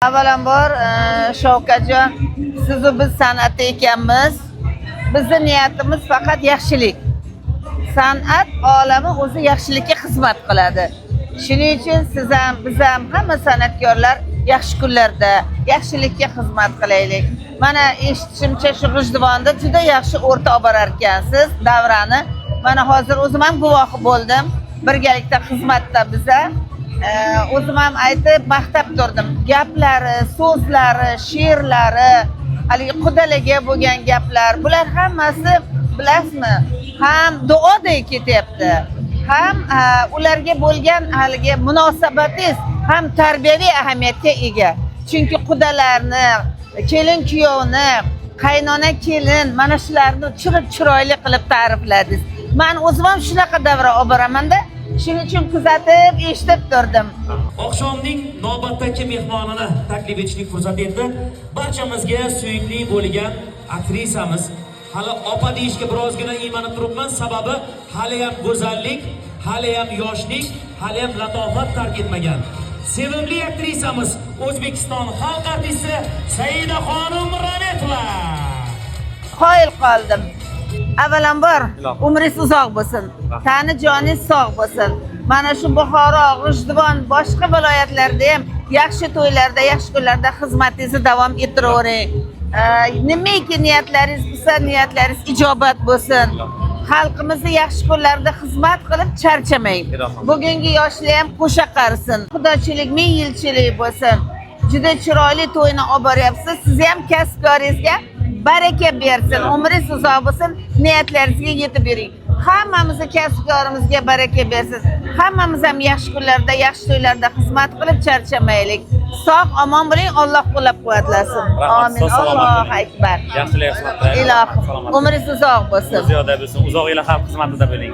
Avvalambor, Shavkatjon, sizu biz san'atda ekanmiz. Bizni niyatimiz faqat yaxshilik. San'at olami o'zi yaxshilikka xizmat qiladi. Shuning uchun siz ham, biz ham, hamma san'atkorlar yaxshi kunlarda yaxshilikka xizmat qilaylik. Mana eshitishimcha, shu G'ijduvonda juda yaxshi o'rta olib borar ekansiz davrani. Mana hozir o'zim ham guvohi bo'ldim. Birgalikda xizmatda biza. O'zim ham aytib maqtab turdim. Gaplari, so'zlari, she'rlari, haligi qudalarga bo'lgan gaplar, bular hammasi, bilasizmi, ham duodek ketyapti. Ham ularga bo'lgan haligi munosabatingiz ham tarbiyaviy ahamiyatga ega. Chunki qudalarni, kelin kuyovni, qaynona kelin, mana shularni chiroyli qilib ta'rifladingiz. Man o'zim ham shunaqa davra olib boramanda, shuning uchun kuzatib, eshitib turdim. Oqshomning navbatdagi mehmonini taklif etishlik fursati yetdi. Barchamizga suyukli bo'lgan aktrisamiz. Hali opa deyishga birozgina iymanib turibman, sababi haliyam go'zallik, haliyam yoshlik, haliyam latofat tark etmagan. Sevimli aktrisamiz, O'zbekiston xalq artisti Saida xonim Rametova. Qoyil qoldim. Avvalambor, umringiz uzoq bo'lsin. Tani joningiz sog' bo'lsin. Mana shu Buxoro, G'ijduvon, boshqa viloyatlarda ham yaxshi to'ylarda, yaxshi kunlarda xizmatingizni davom ettiravering. Nimaiki niyatlaringiz bo'lsa, niyatlaringiz ijobat bo'lsin. Xalqimizni yaxshi kunlarda xizmat qilib charchamang. Bugungi yoshlar ham qo'sha qarisin. Xudochilik ming yilchilik bo'lsin. Juda chiroyli to'yni olib boryapsiz. Sizni ham kasbkoringizga baraka bersin. Umringiz uzoq bo'lsin, niyatlaringizga yetib bering. Hammamizni kasbkorimizga baraka bersin. Hammamiz ham yaxshi kunlarda, yaxshi to'ylarda xizmat qilib charchamaylik. Sog' omon bo'ling, Alloh qo'llab-quvvatlasin. Rahmat, Amin. sog' salomat Allohu bo'ling. Akbar. Yaxshilik xizmat qilaylik. Ilohim. Salomat. Umringiz uzoq bo'lsin. Ziyoda bo'lsin. Uzoq yil xalq xizmatida bo'ling.